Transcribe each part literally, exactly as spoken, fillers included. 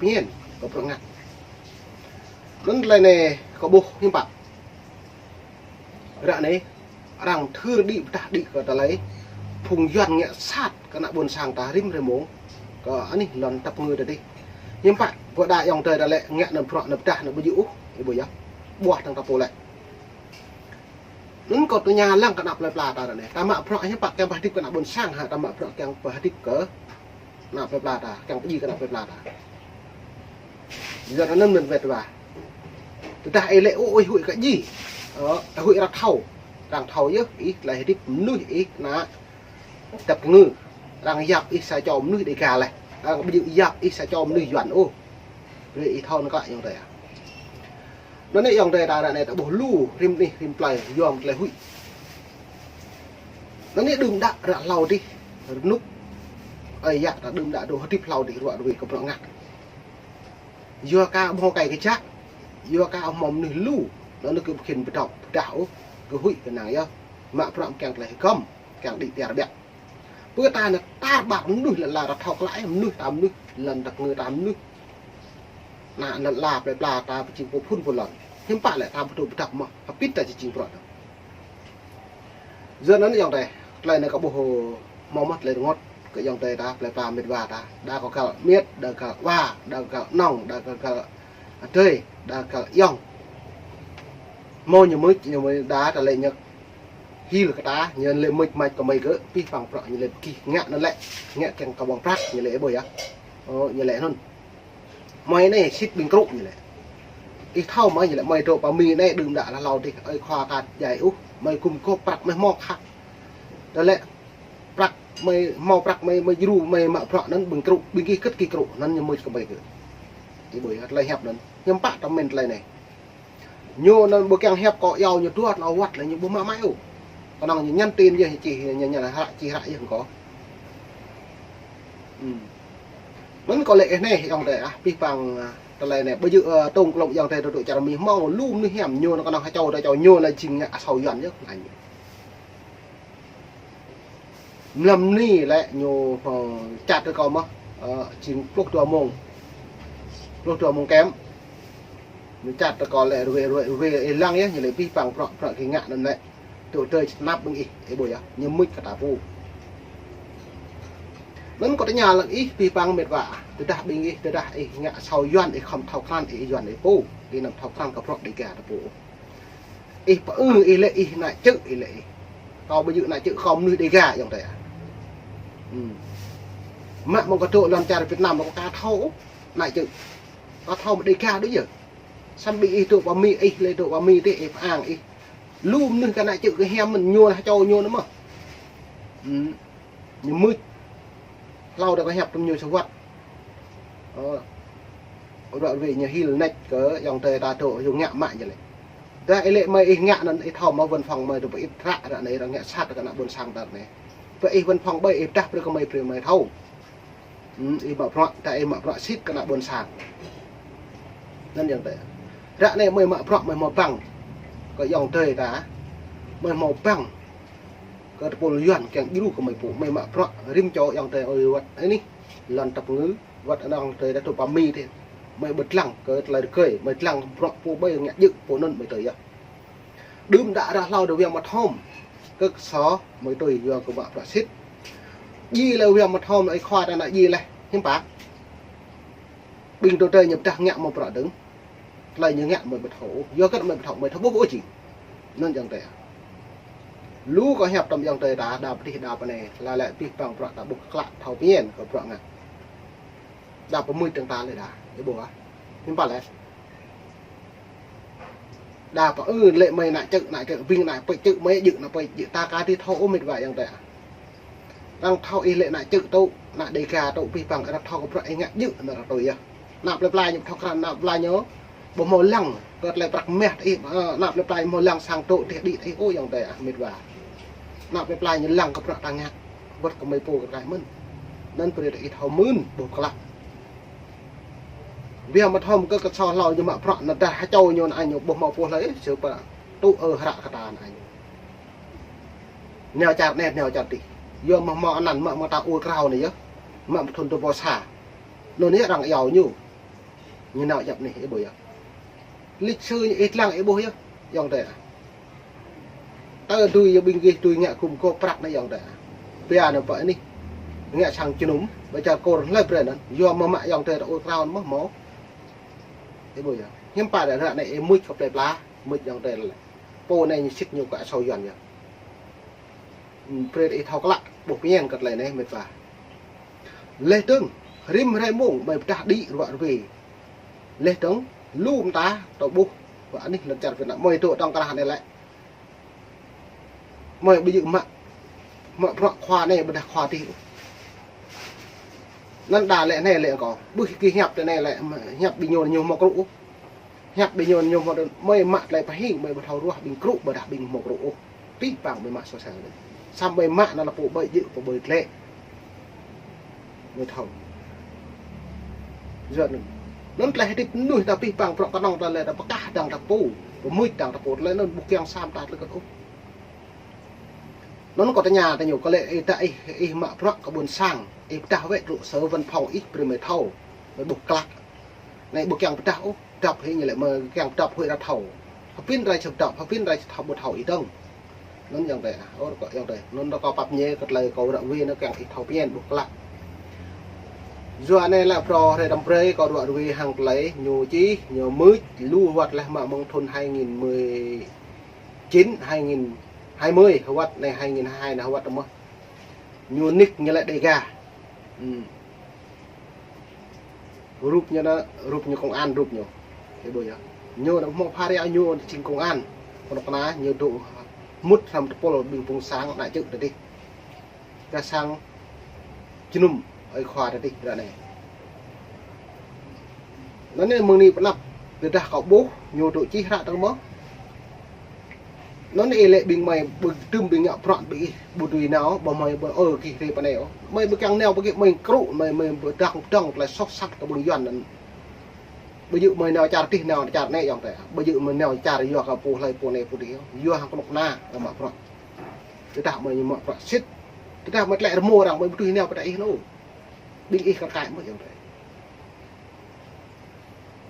Ñen, kơ prŏng ngă. Anŭn tơlơi anai kâo ƀuh hiư̆m pă. Ră anai, arăng thâo đĭ pơdah đĭ kơ tơlơi phung Yuan ngă sat kơ ană ƀôn sang ta rĭm rĭm mông. Kơ anih lŏn tăp ngư ta dih. Hiư̆m pă, pơđa ayŏng adơi ta lĕ ngă anŭn prŏng anŭn pơdah anŭn ƀu djơ̆ ôh, ih ƀuh yơh. Ƀuah tơ̆ng ta pô lĕ. Anŭn kâo tơña lăng kơ ană plơi pla ta ră anai. Ta mă prŏng hiư̆m pă kiăng pơhơdip kơ ană ƀôn sang hă, ta mă prŏng kiăng pơhơdip kơ ană plơi pla ta, kiăng pơdjai kơ ană plơi pla ta. Yua anŭn mơ̆n wơ̆t wa. Tơdah ih lĕ ôh, ih huĭ kơ djai. Ơ, huĭ arăng thâo. Arăng thâo yơh, ih tơlơi hơdip mơnuih ih ană tăp ngư. Arăng yap ih sa čô mơnuih Đêga leh. Arăng ƀu djơ̆ yap ih sa čô mơnuih Yuan ôh. Brơi ih thâo anŭn kơ ayŏng adơi. Anŭn anai ayŏng adơi ta ră anai ta ƀuh lu rĭm anih rĭm plơi yom tơlơi huĭ. Anŭn anai đưm đă ră hlâo dih rơnŭk. Ơi yă ta đưm đă dŏ hơdip hlâo dih ruă ruê kơ prŏng ngă. Yua kơ ƀu hmâo kơi kơjăk. Yua kơ ƀu hmâo mơnuih lu. Anŭn anai kơ ƀu khĭn pơdŏp pơdah ôh. Kơ huĭ kơ năng yơh. Mă prŏng kiăng tơlơi hơgŏm. Kiăng đĭ tiar ƀiă. Pơ ta anai tar ƀar mơnuih lŏn la ta thâo klă, mơnuih ta mơnuih, lŏn tăp ngư ta mơnuih. Ană lŏn la plơi pla ta pơjing pô phŭn pô lŏn. Hiư̆m pă lĕ ta ƀu dŏ pơdŏp mơ̆, hơbĭt ta či jing prŏng ta. Yua anŭn ayŏng adơi, tơlơi anai kâo ƀuh hmâo mơ̆ tơlơi rơngot kơ ayŏng adơi ta, plơi pla met wa ta. Đa kơ găl met, đa găl wa, đa găl nong, đa găl adơi, đa găl ayŏng. Hmâo ñu mưč, ñu mưč đa ta lĕ ñu hil kơ ta, ñu lĕ mưč mač kơ mơi gơ̆, pih păng prŏng ñu lĕ pơgih ngă anŭn lĕ, ngă kiăng kơ ƀơ̆ng prăk ñu lĕ ih ƀuh yơh. Ơ, ñu lĕ anŭn. Mơi anai sĭt ƀing krŭ ñu lĕ. Ih thâo mơ̆ ñu lĕ mơi dŏ pơ Mi anai đưm đă hlâo hlâo dih, ơi khua ta djai ôh, mơi gum gôp prăk mơi hmâo khă. Tơlơi prăk mơi hmâo prăk mơi, mơi djru mơi mă prŏng anŭn ƀing krŭ, ƀing gih kơ̆t gih krŭ, anŭn ñu mưč kơ mơi gơ̆. Ih ƀuh yơh, tơlơi hiăp anŭn. Hiư̆m pă ta mĭn tơlơi anai. Ñu anŭn ƀu kiăng hiăp kâo iâu ñu dua tơlơi wơ̆t lĕ ñu ƀu mă mai ôh. Kơnơ̆ng ñu nhắn tin yơh čih, ñu, ñu hră čih hră yơh kâo. Hm. Mơ̆n kâo lĕ ih anai ayŏng adơi ah, pih păng, ah, tơlơi anai. Ƀu djơ̆, ơ, tŏng klŏng ayŏng adơi dŏ čar Mi hmâo lu mơnuih hiam ñu anŭn kơnơ̆ng hơčâo ta čâo ñu lĕ jing ngă asâo Yuan yơh anai. Mlam anai lĕ ñu, ơ, čăt tơ kâo mơ̆, ơ, jing pluh dua mông. Pluh dua mông kem. Ñu čăt tơ kâo lĕ ruai, ruai, ruai, ih lăng yơh, ñu lĕ pih păng prŏng, prŏng kơ ngă anŭn lĕ. Tŏ tơi čơnap ƀing ih, ih ƀuh yơh, ñu mưč kơ ta pô. Anŭn kâo tơña lăng ih, pih păng met wa, tơdah ƀing ih, tơdah ih ngă asâo Yuan, ih khŏm thâo krăn, ih Yuan ih pô, ih anăm thâo krăn kơ prŏng Đêga ta pô. Ih pơ-, ư, ih lĕ ih ană čư̆, ih lĕ ih. Kâo ƀu djơ̆ ană čư̆, kâo mơnuih Đêga ayŏng adơi ah. Hm. Mă mơ̆ng kâo dŏ lŏn čar Việt Nam, kâo aka thâo ană čư̆. Kâo thâo mơ̆ Đêga đôč yơh. Samơ̆ ƀing ih dŏ pơ Mi, ih lĕ dŏ pơ Mi dih, ih pơang ih. Lu mơnuih kơ ană čư̆ kơ hiam mơ̆n ñu lah čâo ñu anŭn mơ̆. Hm. Ñu mưč. Hlâo đa kơ hiăp tơm ñu sơwăt. Ơ. Ruă ruê ñu hil nač kơ ayŏng adơi ta dŏ yua ngă mă ñu lĕ. Tơdah ih lĕ mơi ih ngă anŭn ih thâo mơ̆ văn phòng mơi dŏ pơ-ĭt hră ră anai arăng ngă sat kơ ană ƀôn sang ta anai. Pơ ih văn phòng ƀơi ih pơdah brơi kơ mơi brơi mơi thâo. Hm, ih mă prŏng, tơdah ih mă prŏng sĭt kơ ană ƀôn sang. Anŭn ayŏng adơi. Ră anai mơi mă prŏng mơi hmâo băng. Kơ ayŏng adơi ta. Mơi hmâo băng. Kơ tơpul Yuan kiăng djru kơ mơi pô, mơi mă prŏng rĭm čô ayŏng adơi ơi wơ̆t anih lŏn tăp ngư, wơ̆t anŏ ayŏng adơi ta dŏ pơ Mi dih. Mơi ƀu lăng kơ tơlơi rơgơi, mơi lăng prŏng pô ƀơi ngă djơ̆ pô anŭn mơi tơi yơh. Đưm đă ră hlâo dŏ Wiang Mơthom. Kơ sô mơi tơi yua kơ mă prŏng sĭt. Djai lĕ Wiang Mơthom lĕ ih khua ta ană djai leh, hiư̆m pă. Ƀing tơ tơi ñu pơdah ngă mơ̆ prŏng dơ̆ng. Tơlơi ñu ngă mơi ƀu thâo ôh. Yua kơ mơi ƀu thâo, mơi thâo ƀuh ôh jing. Anŭn ayŏng adơi. Lu kâo hiăp tơm ayŏng adơi ta, đa pơ dih đa pơ anai, laĭ lĕ pih păng prŏng ta ƀuh klă thâo pơñen kơ prŏng ngă. Đa pơmưč tơ̆ng ta lĕ đa, ih ƀuh ah. Hiư̆m pă lĕ. Đa pơ-, ư, lĕ mơi ană čư̆, ană čư̆, ƀing ană pơi čư̆, mơi djơ̆, ană pơi djơ̆, ta aka dih thâo ôh met wa ayŏng adơi ah. Arăng thâo ih lĕ ană čư̆ tŭ, ană Đêga tŭ, pih păng arăng thâo kơ prŏng ih ngă djơ̆ anŭn arăng tui yơh. Ană plơi pla ñu thâo krăn, ană plơi pla ñu ƀu hmâo lăng kơ tơlơi prăk mah ih, ơ, ană plơi pla ñu hmâo lăng sang dŏ dih đĭ ih ôh ayŏng adơi ah met wa. Ană plơi pla ñu lăng kơ prŏng ta ngă, wơ̆t kơ mơi pô kơ tơkai mơ̆n. Anŭn brơi ta ih thâo mưn ƀuh klă. Wiang Mơthom kơ kơ sô hlâo ñu mă prŏng anŭn tơdah hơčâo ñu anŭn ñu ƀu hmâo pô hlơi, sơ pă tŭ ơ hră kơ ta anŭn. Nao čar anai, nao čar dih. Yua mơ̆ hmâo anăn mă mơ̆ng ta ur krao anai yơh. Mă mơ̆ng thŭn dua ƀâo sa. Anŭn yơh arăng iâu ñu. Ñu nao djăp anih, ih ƀuh yơh. Lịch sử ñu ih lăng ih ƀuh yơh, ayŏng adơi ah. Tơ dưi yơh ƀing gih dưi ngă gum gôp prăk anai ayŏng adơi ah. Pia anai pơ anih. Ngă sang jơnum, ƀơi čar Kur hlơi brơi anŭn. Yua mơ̆ mă ayŏng adơi ta ur krao mơ̆ hmâo. Ih ƀuh yơh. Hiư̆m pă ră anai ih mŭt kơ plơi pla, mŭt ayŏng adơi lĕ. Pô anai ñu sĭt ñu kơ asâo Yuan yơh. Brơi ih thâo klă, ƀuh pơñen kơ tơlơi anai mĕt wa. Laih dơ̆ng, rĭm hrơi mông, mơi pơdah đĭ ruă rơwe. Laih dơ̆ng, lu mơta, tơ ƀuh, wa anih lŏn čar Việt Nam, mơi dŏ tŏng krah anai lĕ. Mơi ƀu djơ̆ mă, mă bruă khua anai, ƀôdah khua adih. Anŭn đa lĕ anai lĕ kâo, ƀuh gih hiăp tơ anai lĕ, hiăp ƀing ñu ñu hmâo krŭ. Hiăp ƀing ñu ñu hmâo, mơi mă tơlơi pơhing, mơi ƀu thâo ruah ƀing krŭ, ƀôdah ƀing hmâo krŭ ôh. Pih pang mơi mă sô sa anai. Samơ̆ mơi mă anŭn lĕ pô ƀơi djơ̆, pô ƀơi tlĕ. Mơi thâo. Yua anŭn. Anŭn tơlơi hơdip mơnuih ta pih pang bruă kơnơ̆ng ta lĕ ta pơkah dang ta pô. Pơmŭt dang ta pô tơlơi anŭn ƀu kiăng sam ta tơlơi kơt ôh. Anŭn kâo tơña tơ ñu kơ lĕ ih ta ih, ih mă bruă kơ ƀôn sang. Ih pơdah wĕ tơlơi sơ văn phòng ih brơi mơi thâo. Mơi ƀuh klă. Anai ƀu kiăng pơdah ôh. Dŏp hĭ ñu lĕ mơi kiăng dŏp huĭ ră thâo. Hơpin rai čơp dŏp, hơpin rai čơp thâo ƀu thâo ih dơ̆ng. Anŭn ayŏng adơi ah, ơ kâo ayŏng adơi. Anŭn kâo pap ñe kơ tơlơi kâo ruă rơwe anŭn kiăng ih thâo pơñen ƀuh klă. Yua anai lĕ phrâo hrơi đăm brơi kâo ruă rơwe hăng tơlơi ñu čih, ñu mŭt, lu wơ̆t laih mă mơ̆ng thŭn hai nghìn mười chín, hai nghìn hai mươi, wơ̆t anai hai nghìn hai mươi hai anai wơ̆t mơ̆n. Ñu nick ñu lĕ Dega. Rup ñu anŭn, rup ñu công an rup ñu. Ih ƀuh yơh. Ñu anŭn hmâo phara ñu jing công an. Kơnuk kơna ñu dŏ mŭt hrŏm tơpul ƀing phung sang ană čư̆ tơdih. Kơ sang jơnum ơi khua tơdih ră anai. Anŭn anai mơ̆ng anai pơ anăp, tơdah kâo ƀuh, ñu dŏ čih hră tơ̆ng mơ̆. Anŭn ih lĕ ƀing mơi ƀu dưm ƀing ngă bruă ƀing ih ƀu dưi nao, ƀu mơi ƀu ơ gih rai pơ anai ôh. Mơi ƀu kiăng nao ƀu gih mơi krŭ, mơi, mơi ƀu dăng dăng tơlơi soh sat kơ ƀing Yuan anŭn. Ƀu djơ̆ mơi nao čar tih nao čar anai ayŏng adơi. Ƀu djơ̆ mơi nao čar yua kơ pô hlơi pô anai pô adih. Yua hăng kơnuk kơna kơ mă bruă. Tơdah mơi ñu mă bruă sĭt. Tơdah mơi tlĕ rơmô arăng mơi ƀu dưi nao pơ anai ih anŭn. Ƀing ih kar kaĭ mơ̆ ayŏng adơi.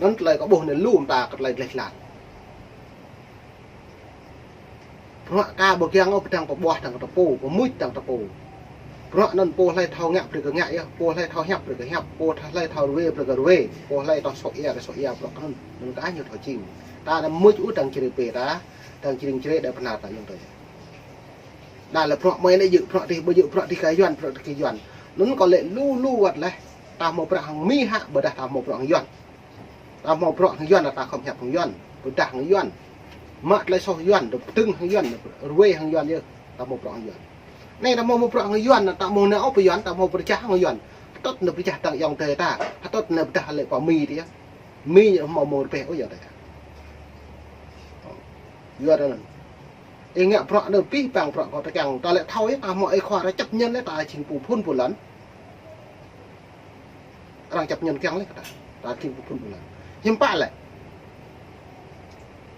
Anŭn tơlơi kâo ƀuh anai lu mơta kơ tơlơi gleh glan. Bruă ka ƀu kiăng ôh pơdăng pơƀuah dang ta pô, pơmŭt dang ta pô. Bruă anŭn pô hlơi thâo ngă brơi kơ ngă yơh, pô hlơi thâo hiăp brơi kơ hiăp, pô hlơi thâo rơwe brơi kơ rơwe, pô hlơi thâo sŏ ia brơi sŏ ia bruă anŭn. Anŭn kơ ñu thâo jing. Ta anăm mŭt ôh dang čơrê pê ta, dang čơring čơrê đa pơhnar ta ayŏng adơi. Đa lĕ bruă mơi anai djơ̆ bruă adih, ƀu djơ̆ bruă adih kơ Yuan, bruă adih kơ Yuan. Anŭn kâo lĕ lu lu wơ̆t laih. Ta hmâo bruă hăng Mi hă, ƀôdah ta hmâo bruă hăng Yuan. Ta hmâo bruă hăng Yuan, ta khŏm hiăp hăng Yuan, pơdah hăng Yuan. Mă tơlơi soh Yuan, dŏ pơdơ̆ng hăng Yuan, rơwe hăng Yuan yơh, ta hmâo bruă hăng Yuan. Anai ta hmâo, hmâo bruă hăng Yuan, ta hmâo nao pơ Yuan, ta hmâo pơrơjah hăng Yuan. Hơtŭt anai pơrơjah dang ayŏng adơi ta, hơtŭt anai pơdah lĕ pơ Mi adih. Mi hmâo hmâo rơbeh ôh ayŏng adơi. Yuan anŭn. Ih ngă bruă anŭn pih pang bruă kâo tơkeng, ta lĕ thâo yơh, ta hmâo ơi khua arăng chấp nhận lĕ ta jing pô phŭn pô lăn. Arăng chấp nhận kiăng lĕ kơ ta. Ta jing pô phŭn pô lăn. Hiư̆m pă lĕ.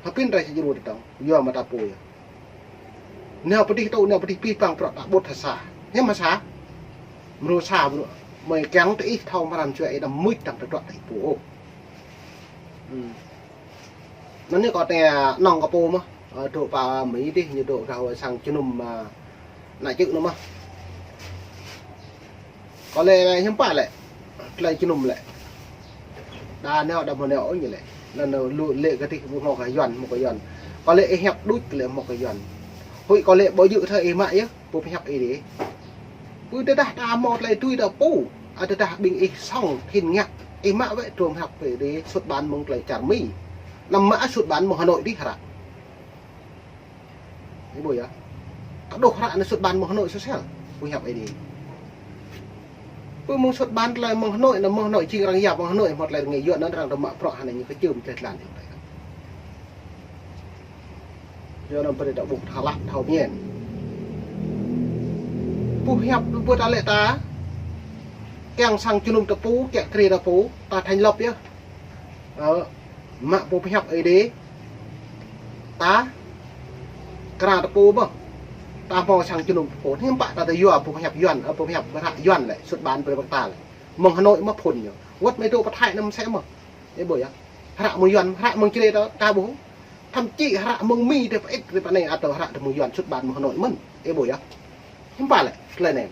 Hơpin rai sa djru tơdang. Yua mơta pô yơh. Nao pơ adih tŭ, nao pơ adih pih pang bruă ta ƀuh ha sa. Hiư̆m ha sa. Mrô sa mrô. Mơi kiăng tơ ih thâo mơran jua ih đăm mŭt dang tơdruă ta ih pô ôh. Anŭn anai kâo tơña nŏng kơ pô mơ̆, ơ, dŏ pơ Mi adih, ñu dŏ gah sang jơnum, ơ, ană čư̆ anŭn mơ̆. Kâo lĕ hiư̆m pă lĕ, tơlơi jơnum lĕ. Đa nao đa mơ̆ nao ôh ñu lĕ. Anŭn anŭn lu lĕ kơ adih ƀu hmâo kơ Yuan, hmâo kơ Yuan. Kâo lĕ ih hiăp đôč kơ lĕ hmâo kơ Yuan. Huĭ kâo lĕ ƀu djơ̆ thâo ih mă yơh. Pô pơhiăp Ơi Adai. Pơ tơdah ta hmâo tơlơi tui ta pô, a tơdah ƀing ih song hin ngă, ih mă wĕ trôm hiăp Ơi Adai xuất bản mơ̆ng tơlơi čar Mi. Anăm mă xuất bản mơ̆ng Hà Nội adih hră. Ih ƀuh yơh. Kơđoh hră anai xuất bản mơ̆ng Hà Nội sosel. Pơhiăp Ơi Adai. Pơ mơ̆ng xuất bản tơlơi mơ̆ng Hà Nội, anŭn mơ̆ng Hà Nội jing arăng yap mơ̆ng Hà Nội, hmâo tơlơi rơngai Yuan anŭn arăng dŏ mă bruă hơnai ñu kơčưm tơlơi tlan. Yua anŭn brơi ta ƀuh thâo lăp thâo pơñen. Pô hiăp pơ ta lĕ ta kiăng sang jơnum ta pô, kiăng krê ta pô, ta thành lập yơh. Ơ, mă pô pơhiăp Ơi Adai. Ta krăn ta pô mơ̆. Ta hmâo sang jơnum ta pô. Hiư̆m pă ta tơ yua pô pơhiăp Yuan, ơ, pô pơhiăp hră Yuan lĕ, xuất bản brơi ƀơi ta lĕ. Mơ̆ng Hà Nội mơ̆ phŭn ñu. Wơ̆t mơi dŏ pơ Thái anŭn mơsĕ mơ̆. Ih ƀuh yơh. Hră mơ̆ng Yuan, hră mơ̆ng črê ta, ta ƀuh. Thậm chí hră mơ̆ng Mi tơ pơit, tơ pơ anai atâo hră tơ mơ̆ng Yuan sut ƀan mơ̆ng Hà Nội mơ̆n. Ih ƀuh yơh. Hiư̆m pă lĕ, tơlơi anai.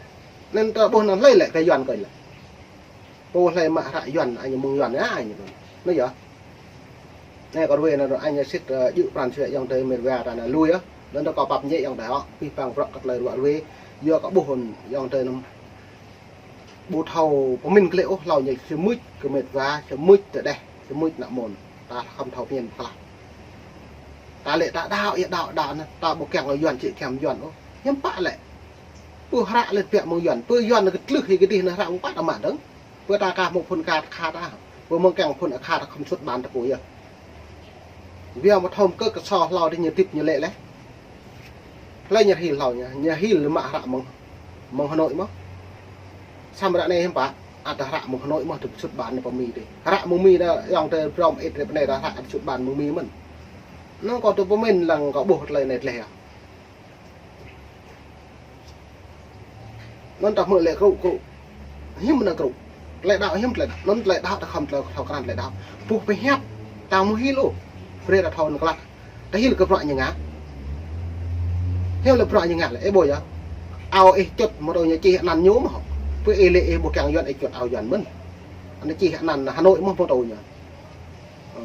Anŭn ta ƀuh anŭn hlơi lĕ kơ Yuan kơ lĕ. Pô hlơi mă hră Yuan, añ mơ̆ng Yuan yơh, añ. Anŭn yơh. Anai kâo ruai anŭn, añ sĭt, ơ, djơ̆ pran jua ayŏng adơi mĕt wa ta anŭn lui yơh. Anŭn ta kâo pap ñĕ ayŏng adơi hŏ, pih pang prăk kơ tơlơi ruă ruai. Yua kơ ƀuh anŭn ayŏng adơi anŭn ƀu thâo pơmĭn glaĭ ôh, hlâo ñu sơmưč kơ mĕt wa, sơmưč tơ đeh, sơmưč ană mơ̆n. Ta khŏm thâo pơmĭn pơklah. Ta lĕ ta đaŏ, yơh đaŏ, đaŏ anŭn, ta ƀu kiăng Yuan, či kiăng Yuan ôh. Hiư̆m pă lĕ. Pô hră lĕ biă mơ̆ng Yuan, pô Yuan kơ tlưh hĭ kơ dih anŭn hră ƀu pă ta mă dơ̆ng. Pô ta kah mơ̆ng phŭn kah kha ta. Pô mơ̆ng kiăng phŭn kha ta khŏm sut ƀan ta pô yơh. Biă mă thâo kơ kơ sô hlâo dih ñu tĭp ñu lĕ leh. Hlơi ñu hil hlâo ñu, ñu hil lĕ mă hră mơ̆ng, mơ̆ng Hà Nội mơ̆n. Samơ̆ ră anai hiư̆m pă, ăt hră mơ̆ng Hà Nội mơ̆n, tơ sut ƀan anai pơ Mi dih. Hră mơ̆ng Mi ta ayŏng adơi pơrăm ĭt rĕp anai ta hră ăt sut ƀan mơ̆ng Mi mơ̆n. Anŭn kâo tơ pơmĭn lăng kâo ƀuh tơlơi anai tơleh yơh. Anŭn ta hmư̆ lĕ krŭ, krŭ. Hiư̆m anŭn krŭ. Tơlơi đaŏ hiư̆m tơlơi đaŏ. Anŭn tơlơi đaŏ ta khŏm tơlơi thâo krăn tơlơi đaŏ. Ƀuh pơhiăp. Ta mơ̆ hil ôh. Brơi ta thâo anŭn klă. Ta hil kơ bruă ñu ngă. Hiư̆m lĕ bruă ñu ngă lĕ. Ih ƀuh yơh. Ao ih čut mơ̆ng tơ ñu čih anăn ñu mơ̆n. Pô ih lĕ ih ƀu kiăng Yuan ih čut ao Yuan mơ̆n. Anŭn čih anăn Hà Nội mơ̆n mơ̆ng tơ ñu. Ơ.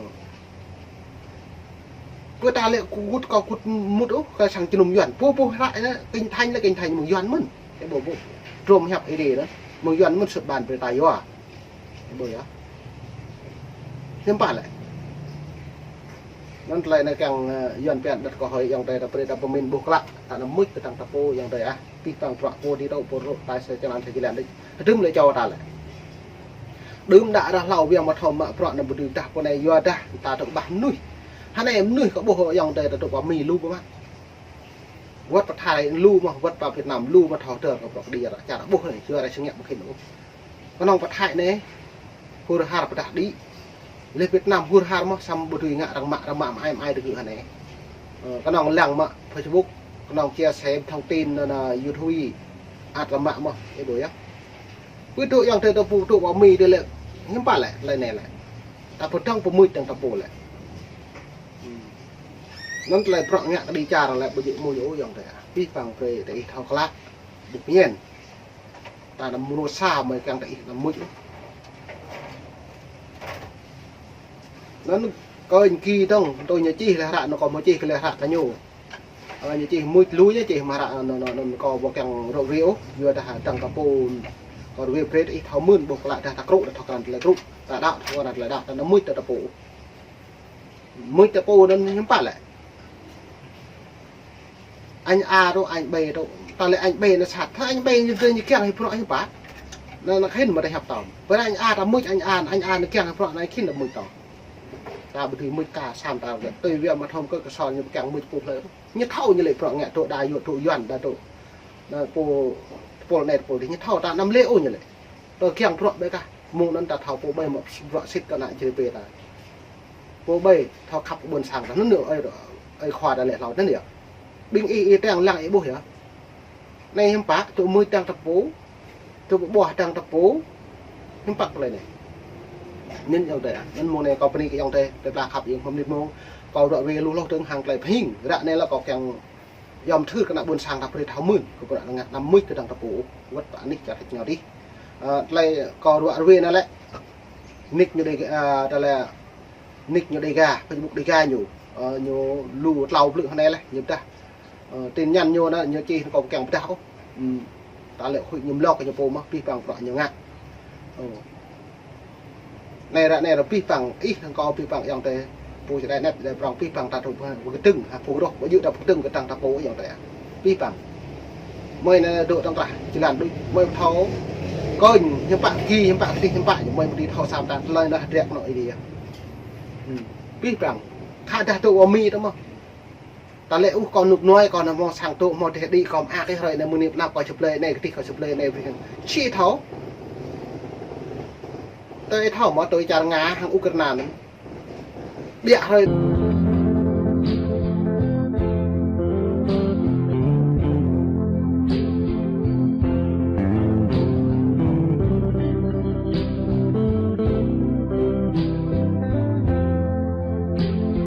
Pô ta lĕ kơ gŭt kâo gŭt mŭt ôh, kơ sang jơnum Yuan. Pô, pô hră anai, Kinh Thánh lĕ Kinh Thánh mơ̆ng Yuan mơ̆n. Ih ƀuh ƀuh. Trôm hiăp Ơi Adai anŭn. Mơ̆ng Yuan mơ̆n sut ƀan brơi ta yua. Ih ƀuh yơh. Hiư̆m pă lĕ. Anŭn tơlơi anai kiăng, ơ, Yuan pian đăt kơ hơi ayŏng adơi ta brơi ta pơmĭn ƀuh klă. Ta anăm mŭč kơ tăng ta pô ayŏng adơi ah. Pih pang bruă pô dih tơ pô rŏ tai sa čơlan sa jơlan đih. Hơdrôm lĕ čô ta lĕ. Đưm đă ră hlâo biă mă thâo mă bruă anŭn ƀu dưi dah pô anai yua dah ta tŭ ƀah mơnuih. Hơnai mơnuih kâo ƀuh ayŏng adơi ta tŭ pơ Mi lu ƀu mă. Wơ̆t pơ Thái lu mơ̆n, wơ̆t pơ Việt Nam lu mơ̆n thâo tơl kơ bruă kơđi ră čar ƀuh anai, yua ră sơngă ƀu khĭn ôh. Kơnơ̆ng pơ Thái anai, hur har pơdah đĭ. Lĕ Việt Nam hur har mơ̆n, samơ̆ ƀu dưi ngă arăng mă, arăng mă mă ai mă ai tơgŭ hơnai. Ơ, kơnơ̆ng lăng mă Facebook, kơnơ̆ng chia sẻ thông tin anŭn, anŭn YouTube, ăt arăng mă mơ̆n, ih ƀuh yơh. Pơtŭ ayŏng adơi ta pô tŭ pơ Mi dih lĕ, hiư̆m pă lĕ, tơlơi anai lĕ. Ta pơdơ̆ng pơmŭč tăng ta pô lĕ. Anŭn tơlơi bruă ngă kơđi čar lĕ ƀu djơ̆ mơ̆ yơh ayŏng adơi. Pih pang brơi ta ih thâo klă. Ƀu pơñen. Ta anăm mrô sa mơi kiăng ta ih anăm mŭč. Anŭn kơ ñu ki dơ̆ng, tơ ñu čih lĕ hră, anŭn kâo mơ̆ čih kơ lĕ hră kơ ñu. Ơ, ñu čih mŭč lu ñu čih mă hră, anŭn, anŭn, anŭn kâo ƀu kiăng rŏ ruai ôh, yua dah tăng ta pô, kâo ruai brơi ta ih thâo mưn, ƀuh klă dah ta krŭ, dah thâo krăn tơlơi krŭ, ta đaŏ, thâo krăn tơlơi đaŏ, ta anăm mŭč ta ta pô. Mŭč ta pô anŭn hiư̆m pă lĕ. Añ A tŭ, añ B tŭ. Ta lĕ añ B anŭn sat. Tha añ B ñu dơi ñu kiăng hĭ bruă hiư̆m pă. Anŭn, anŭn khĭn mơ̆ ta hiăp tơm. Pơ añ A ta mŭč añ A, añ A anŭn kiăng hĭ bruă anŭn khĭn ta mŭč tơm. Ta ƀu dưi mŭč kơ sam ta gĕt. Tui biă mă thâo kơ kơ sô ñu kiăng mŭč pô hlơi. Ñu thâo ñu lĕ bruă ngă tŭ đa yua tŭ Yuan đa tŭ. Anŭn pô, pô anai pô dih ñu thâo ta anăm lĕ ôh ñu lĕ. Tơ kiăng bruă ƀĕ kah. Mơ̆ng anŭn ta thâo pô ƀai mă bruă sĭt kơ ană črê pê ta. Pô ƀai thâo khăp kơ ƀôn sang ta. Anŭn yơh ơi, ơi khua ta lĕ hlâo anŭn yơh. Ƀing ih, ih tơ̆ng lăng ih ƀuh yơh. Anai hiư̆m pă, tŭ mui tơ̆ng ta pô. Tŭ ƀuh tơ̆ng ta pô. Hiư̆m pă tơlơi anai. Anŭn ayŏng adơi. Anŭn mơ̆ng anai kâo bơni kơ ayŏng adơi. Tơdah khăp ayŏng hmâo mơnit mơ̆ng. Kâo ră ruai lu hloh tơ̆ng hăng tơlơi pơhing. Ră anai lĕ kâo kiăng yom thưr kơ ană ƀôn sang ta brơi thâo mưn, kơ bruă ngă anăm mŭč kơ tơ̆ng ta pô, wơ̆t pơ anih čar hĭ ñu dih. Ơ, tơlơi kâo ruă ruai anai lĕ, nick ñu Đê-, ơ, tơlơi nick ñu Đêga, Facebook Đêga ñu, ơ, ñu lu tlâo blư̆ hơnai lĕ, ñu pơdah. Ơ, tin nhắn ñu anŭn, ñu čih kâo kiăng pơdah ôh. Ưm. Ta lĕ huĭ ñu mlŏk kơ ñu pô mơ̆n, pih pang bruă ñu ngă. Ơ. Anai ră anai ră pih pang, ih hăng kâo pih pang ayŏng adơi. Pô čơđai anet čơđai prŏng pih pang ta tŭ pơ kơdơ̆ng, ha, pô rŏh, ƀu djơ̆ ta pơkơdơ̆ng kơ tơ̆ng ta pô ayŏng adơi. Pih pang. Mơi anai dŏ tơ̆ng krah, jơlan đuč, mơi pơthâo. Kơnh, hiư̆m pă ki, hiư̆m pă kơdih, hiư̆m pă, mơi pơdih thâo sam ta, tơlơi anŭn hơdrĕk anŏ ih dih. Ưm. Pih pang. Khă dah tŭ wơ̆t Mi tơ mơ̆n. Ta lĕ ôh kâo nŭp nuai, kâo anăm mơ̆ng sang tŭ, mơ̆ng dêh đĭ, kâo mơak ih hrơi anai mơ̆ng anai pơnăp kâo čơblơi anai, kơdih kâo čơblơi anai, brơi. Či thâo. Tơl ih thâo mơ̆ tui čar Nga hăng Ukraina anŭn. Biă hrơi.